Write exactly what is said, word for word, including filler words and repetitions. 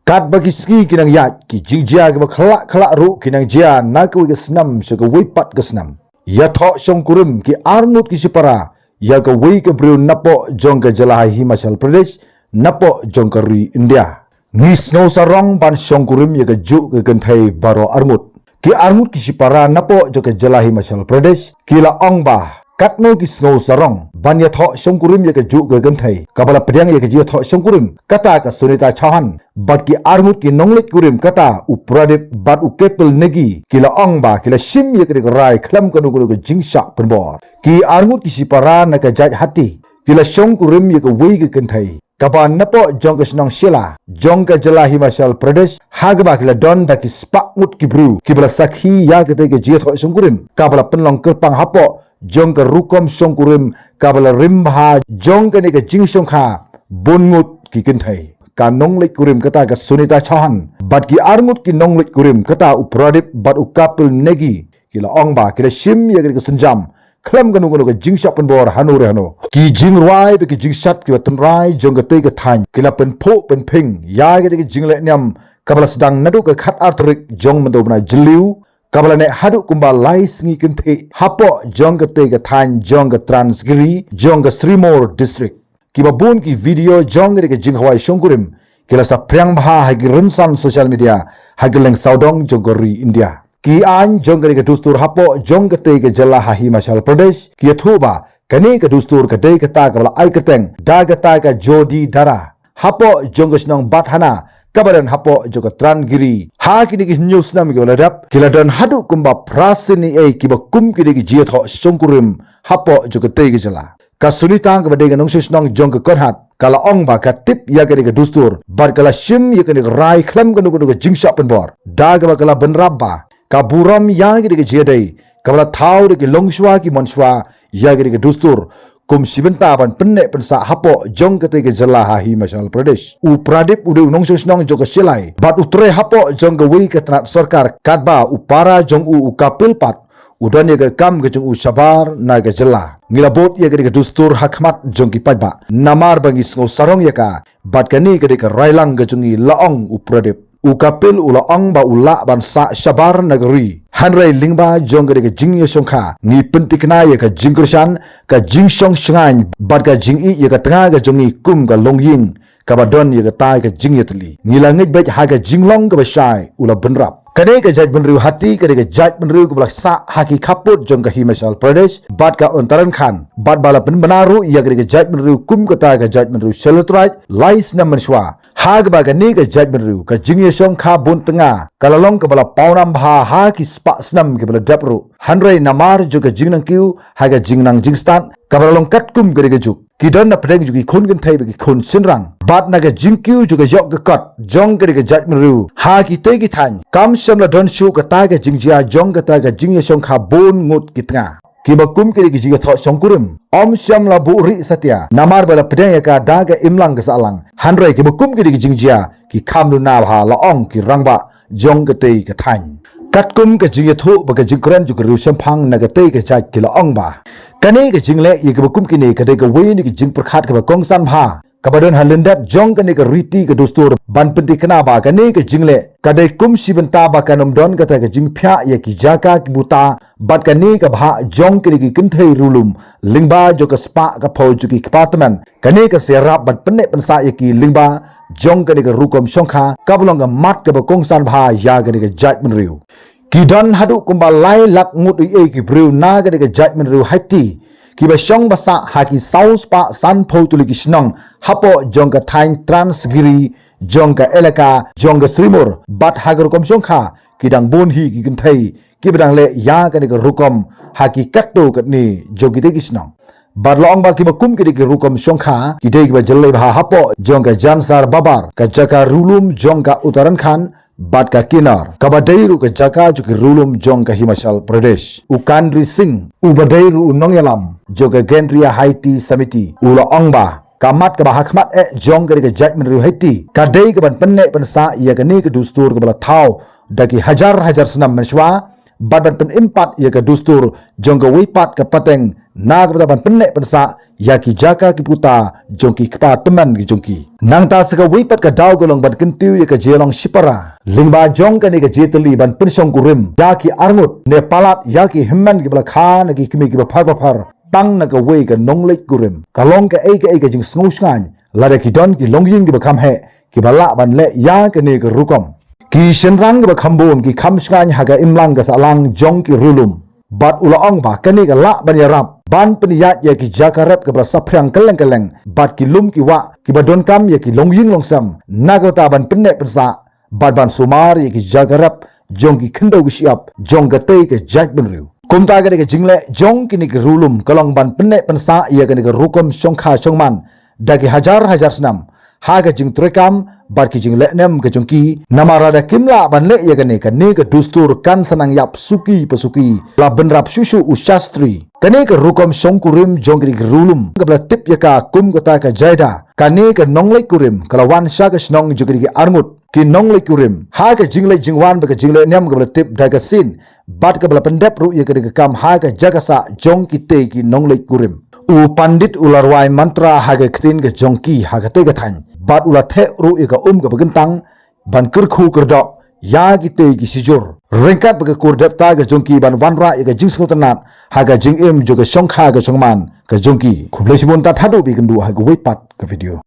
Katba ki sngi ki nang ïaid, ki jingjia kiba khlak khlak ruh ki nang jia na kawei ka snem sha kawei pat ka snem. Ïathoh shongkurim ki arngut ki shipara ïa kawei ka briew napoh jong ka jylla ha Himachal Pradesh, napoh jong ka ri India. Ngi sngew sarong ban shongkurim ïa kajuh ka kynthei baroh arngut. Ki arngut ki shipara napoh jong ka jylla Himachal Pradesh ki la ong ba katno ki sngew sarong ban ïathoh shongkurim ïa kajuh ka kynthei kaba la pdiang ïa ka jingïathoh shongkurim, kata ka Sunita Chauhan, bad ki arngut ki nongleit kurim, kata u Pradip bad u Kapil Negi, ki la ong ba ki la shim ïa ka rai khlem kano kano ka jingshah pynbor. Ki arngut ki shipara na ka jait Hatti ki la shongkurim ïa kawei ka kynthei kaba napoh jong ka shnong Shella jong ka jylla Himachal Pradesh, ha kaba ki la don da ki spah ngut ki briew kiba la sakhi ïa katei ka jingïathoh shongkurim kaba la pynlong kyrpang hapoh jong ka rukom shongkurim kaba la rim bha jong kane ka jingshongkha bun ngut ki kynthei. Ka nongleit kurim, kata ka Sunita Chauhan, bad ki arngut ki nongleit kurim, kata u Pradip bad u Kapil Negi, ki la ong ba ki la shim ïa ka synjam khlem kano kano ka jingshah pynbor hano re hano. Ki jingrwai bad ki jingshad kiba tynrai jong katei ka thaiñ ki la pynphuh pynphieng ïa katei ka jingleh niam kaba la sdang naduh ka khatar tarik jong mynta u bnai Jylliew, kaba la neh haduh kumba lai sngi kynthih hapoh jong katei ka thaiñ jong ka Transgiri jong ka Sirmaur District. Kiba bun ki video jong katei ka jingkhawai shongkurim ki la saphriang bha ha ki rynsan social media ha ki lyngsawdong jong ka ri India. Ki aiñ jong katei ka dustur hapoh jong katei ka jylla ha Himachal Pradesh ki ïathuh ba kane ka dustur ka dei kata kaba la ai kyrteng da kata ka Jodi Dara hapoh jong ka shnong Bathana kaba don hapoh jong ka Transgiri. Ha kine ki hynñiew snem kiba la dep, ki la don haduh kumba phra sien ei ei kiba kum kine ki jingïathoh shongkurim hapoh jong katei ka jylla. Ka Sunita kaba dei ka nongshong shnong jong ka Konhat ka la ong ba ka tip ïa kane ka dustur bad ka la shim ïa kane ka rai khlem kano kano ka jingshah pynbor, da kaba ka la bynrap ba ka burom ïa kane ka jingïadei kaba la thaw da ki longshuwa ki manshuwa ïa kane ka dustur kum shi bynta ban pynneh pynsah hapoh jong katei ka jylla ha Himachal Pradesh. U Pradip u dei u nongshong shnong jong ka Shella bad u trei hapoh jong kawei ka tnat sorkar, katba u para jong u, u Kapil pat u don ïa ka kam ka jong u shabar na ka jylla. Ngi la bud ïa katei ka dustur ha khmat jong ki paidbah namar ba ngi sngew sarong ïa ka, bad kane ka dei ka railang ka jong ngi, la ong u Pradip. U Kapil u la ong ba u lah ban sah shabar na ka ri, hynrei lyngba jong katei ka jingïashongkha ngi pyntikna ïa ka jingkyrshan, ka jingshong shngaiñ bad ka jingïeit ïa ka tnga ka jong ngi kum ka longïing kaba don ïa katai ka jingïatylli. Ngi la ngeit beit ha ka jinglong kaba shai, u la bynrap. Kane ka jaitbynriew Hatti ka dei ka jaitbynriew kaba la sah ha ki khappud jong ka Himachal Pradesh bad ka Uttarakhand, bad ba la pynbna ruh ïa kane ka jaitbynriew kum kata ka jaitbynriew Shella Tribes lai snem mynshuwa, ha kaba kane ka jaitbynriew ka jingïashongkha bun tnga ka la long kaba la pawnam bha ha ki spah snem kiba la dep ruh. Hynrei namar jong ka jingnangkiew ha ka jingnang jingstad kaba la long katkum kane ka juk, ki don na pdeng jong ki khun kynthei bad ki khun shynrang, bad na ka jingkiew jong ka ïoh ka kot jong kane ka jaitbynriew ha kitei ki thaiñ, kam shym la don shuh kata ka jingjia jong kata ka jingïashongkha bun ngut ki tnga. Kiba kum kine ki jingïathoh shongkurim ym shym la buhrieh satia namar ba la pdiang ïa ka da ka imlang ka sahlang, hynrei kiba kum kine ki jingjia ki kham duna bha, la ong ki rangbah jong katei ka thaiñ. Katkum ka jingïathuh bad ka jingkren jong ka riewshemphang na katei ka jait, ki la ong ba kane ka jingleh ïa kiba kum kine ka dei kawei na ka jingpyrkhat kaba kongsan bha kaba don ha lyndet jong kane ka riti ka dustur ban pyntikna ba kane ka jingleh ka dei kum shi bynta ba kan ym don kata ka jingphiah ïa ki jaka ki buta bad kane ka bhah jong kine ki kynthei riewlum lyngba jong ka spah ka phew jong ki kpa tymmen. Kane kan sa ïarap ban pynneh pynsah ïa ki lyngba jong kane ka rukom shongkha kaba long ka mat kaba kongsan bha ïa kane ka jaitbynriew. Ki don haduh kumba lai lak ngut ei ei ki briew na kane ka jaitbynriew Hatti kiba shong ba sah ha ki saw spah sanphew tylli ki shnong hapoh jong ka thaiñ Transgiri jong ka elaka jong ka Sirmaur, bad ha ka rukom shongkha ki dang bun hi ki kynthei kiba dang leh ïa kane ka rukom ha ki katto katne jong kitei ki shnong. Bad la ong ba kiba kum kitei ki rukom shongkha ki dei kiba jyllei bha hapoh jong ka Jansar Babar, ka jaka riewlum jong ka Uttarakhand, bad ka Kinnaur kaba dei ruh ka jaka jong ki riewlum jong ka Himachal Pradesh. U Kandri Singh uba dei ruh u nongïalam jong ka Kendriya Hatti Samiti u la ong ba ka mat kaba ha khmat eh jong kane ka jaitbynriew Hatti ka dei kaban pynneh pynsah ïa kane ka dustur kaba la thaw da ki hajar hajar snem mynshuwa, bad ban pynim pat ïa ka dustur jong kawei pat ka pateng, na ka bynta ban pynneh pynsah ïa ki jaka ki puta jong ki kpa tymmen ki jong ki. Nangta sa kawei pat ka daw ka long ban kyntiew ïa ka jinglong shipara lyngba jong kane ka jingtylli ban pynshong kurim ïa ki arngut ne palat ïa ki hynmen kiba la kha na ki kmie kiba phar ba phar tang na kawei ka nongleit kurim. Ka long kaei kaei ka jingsngew shngaiñ lada ki don ki longïing kiba kham heh kiba lah ban leh ïa kane ka rukom. Ki shynrang kiba kham bun ki kham shngaiñ ha ka imlang ka sahlang jong ki riewlum, bad u la ong ba kane ka lah ban ïarap ban pynïaid ïa ki jaka rep kaba la saphriang kylleng kylleng bad ki lum ki wah kiba donkam ïa ki longïing longsem na ka bynta ban pynneh pynsah bad ban sumar ïa ki jaka rep jong ki khyndew ki shyiap jong katei ka jaitbynriew. Kumta ka dei ka jingleh jong kine ki riewlum ka long ban pynneh pynsah ïa kane ka rukom shongkha shongman da ki hajar hajar snem ha ka jingtreikam bad ki jinglehnem ka jong ki. Namar lada kim lah ban leh ïa kane, kane ka dustur kan sa nang ïap suki pa suki, la bynrap shuh shuh u shastri. Kane ka rukom shong kurim jong kine ki riewlum kaba la tip ïa ka kum kata ka Jaida, kane ka nongleit kurim ka la wan sha ka shnong jong kine ki arngut ki nongleit kurim ha ka jingleit jingwan bad ka jinglehnem kaba la tip da ka sien bad kaba la pyndep ruh ïa kane ka kam ha ka jaka sah jong kitei ki nongleit kurim. U pandit u la rwai mantra ha ka ktien ka jong ki ha katei ka thaiñ bad u la theh ruh ïa ka um kaba kyntang ban kyrkhu kyrdoh ïa kitei ki shijur ryngkat bad ka kur depta ka jong ki ban wanrah ïa ka jingsngewtynnat ha ka jingim jong ka shongkha ka shongman ka jong ki. Khublei shibun, tad haduh ba ïakynduh ha kawei pat ka video.